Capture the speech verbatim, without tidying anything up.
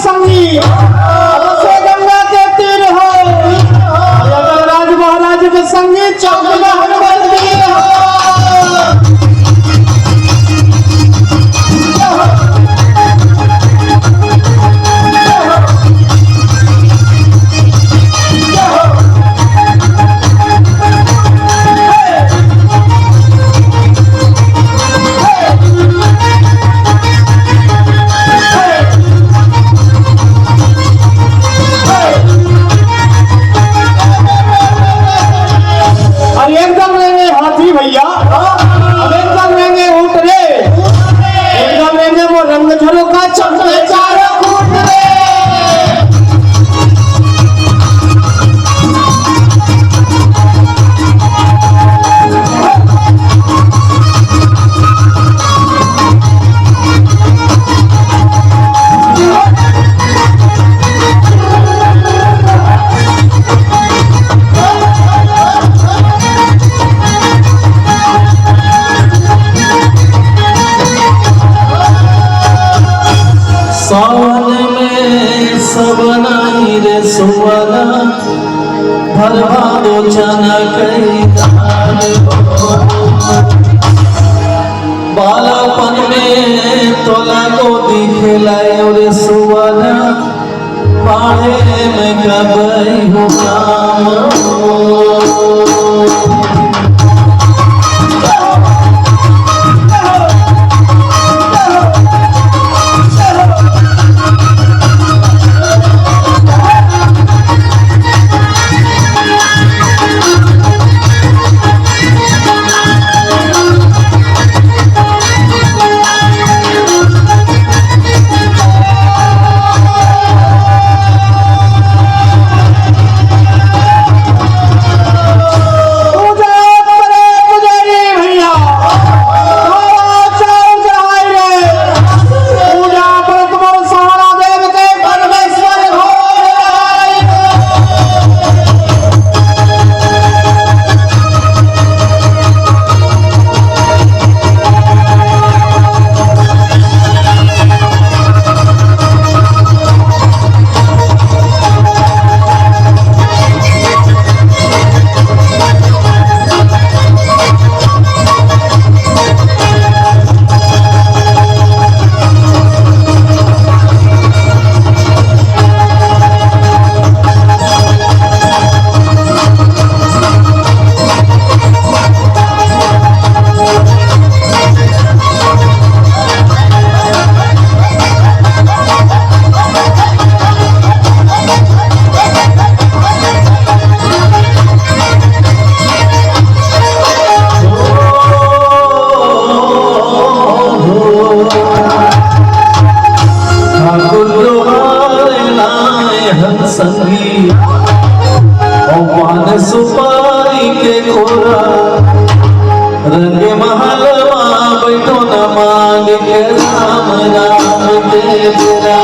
संगी, अवश्य गंगा के तीर हो। राज महाराज के संगी चौक में हनुमान जी हो। अरे एकदम लेंगे हाथी भैया, अब एकदम लेंगे ऊँट रे, एकदम लेंगे वो रंग झरोखा चमके चारों कूट रे। सावन में सब नाई रे सुवना, भरवा दो चना कई दाल हो। बालापन में तोला गोदी खेलायो रे सुवना, पाड़े में कबई हो काम हो। पूजा करे पुजारी भैया, थोड़ा चाउर चढ़ाई रे। पूजा पर तुम्हारे सहारा देव के परमेश्वर हो। ठाकुर जोहार लाए हन संगी, अउ पान सुपारी के कोरा, रंग महल मा बैठो न मांग के राम राम के बेरा।